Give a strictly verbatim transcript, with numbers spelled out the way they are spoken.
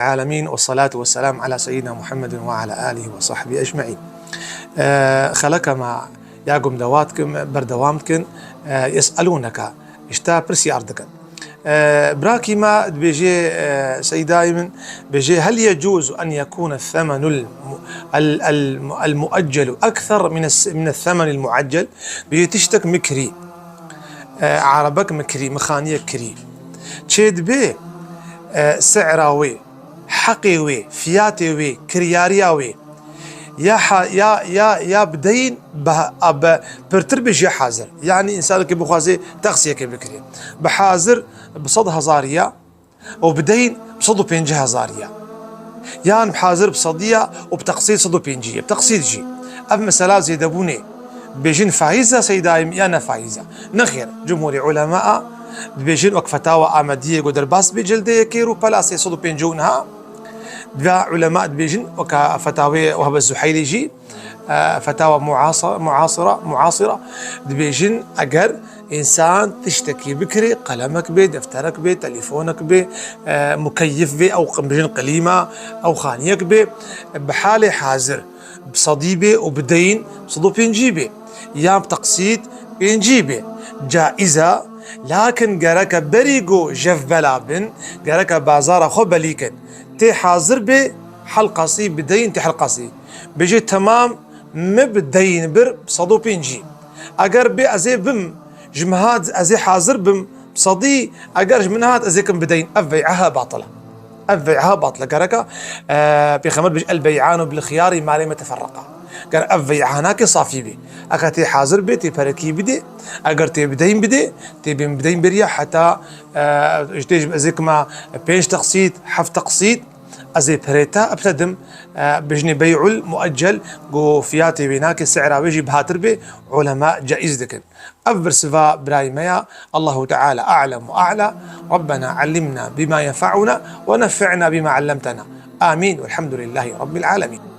العالمين، والصلاة والسلام على سيدنا محمد وعلى آله وصحبه أجمعين. Ee, xeleka me ya gum dewam dikin, berdewam dikin. Ee, يسألونك, ji te pirsyar dikin. Ee, birakî me dibêje, ee, Seydayê min, dibêje, هل يجوز أن يكون الثمن الم-، ال-، ال-، المؤجل أكثر من الس-، من الثمن المعجل؟ Dibêje tiştek mikrî, ee, erebek mikrî, mixaniyek kirî çê dibe, ee, se'ra wê, heqê wê, fiyatê wê, kiryariya wê, ya ha-, ya, ya, ya bi deyn bi, a, bi pirtir be ji hazir. Yanî însanekî bixwaze teqsiyekê bikirê. Bi hazir bi sed hezar ya û bi deyn bi sed û pêncî hezar ya. Yan bi hazir bi sedî ya û bi teqsît sed û pêncî ye. Bi teqsît jî. Ev mesela zêdebûnê. Dibêjin faîz e Seydayê min ya ne faîz e? Nexêr. Cumhûrê ulema dibêjin wek fetawa Amediyê ku derbas bê cildê yekê rûpela sê sed û pêncî û neh. Diva ulema dibêjin weka fetawê Wehbe Zuheylî jî, e, fetawa muasa-, muasira, muasira, dibêjin eger însan tiştekî bikirê, qelemek bê, defterek bê, telîfonek bê, e, mukeyif bê, ew qi-, bijin qilîma, ew xaniyek bê, bi halê hazir bi sedî bê û bi deyn sed û pêncî bê, yan bi teqsît pêncî bê, caiz e, lakin gereke berî ku jev bela bin, gereke bazara xwe belî kin. Tê hazir bê helqasî, bi deyn tê helqasî. Bêje temam, min bi deyn bir bi sed û pêncî. Eger bê ez ê bim, ji min hat ez ê hazir bim bi sedî, eger ji min hat ez ê kim bi deyn, ev bey'a he batil e. Ev bey'a batil e. Gereka, e, Pêxember bêje, "El-bey'anu bil-xiyari ma lem yeteferreqa." Ger ev bey'a nake safî bê. Eke tê hazir bê, tê perekî bidê. Eger tê bi deyn bidê, tê bên bi deyn beriya heta, e, ji tê ji ez ê kima pênc teqsît, heft teqsît, ez ê perê te bitedim, e, bijnê bey'ul mueccel, ku fiyatê wê nake, se'ra wê jî bihatir bê, ulema caiz dikin. Ev bersiva birayê me ya. Allahu Teala a'lem ve a'la. Rabbena allimna bima yenfa'una ve nefe'na bima allamtena. Amin. Velhamdülillahi Rabbil alemin.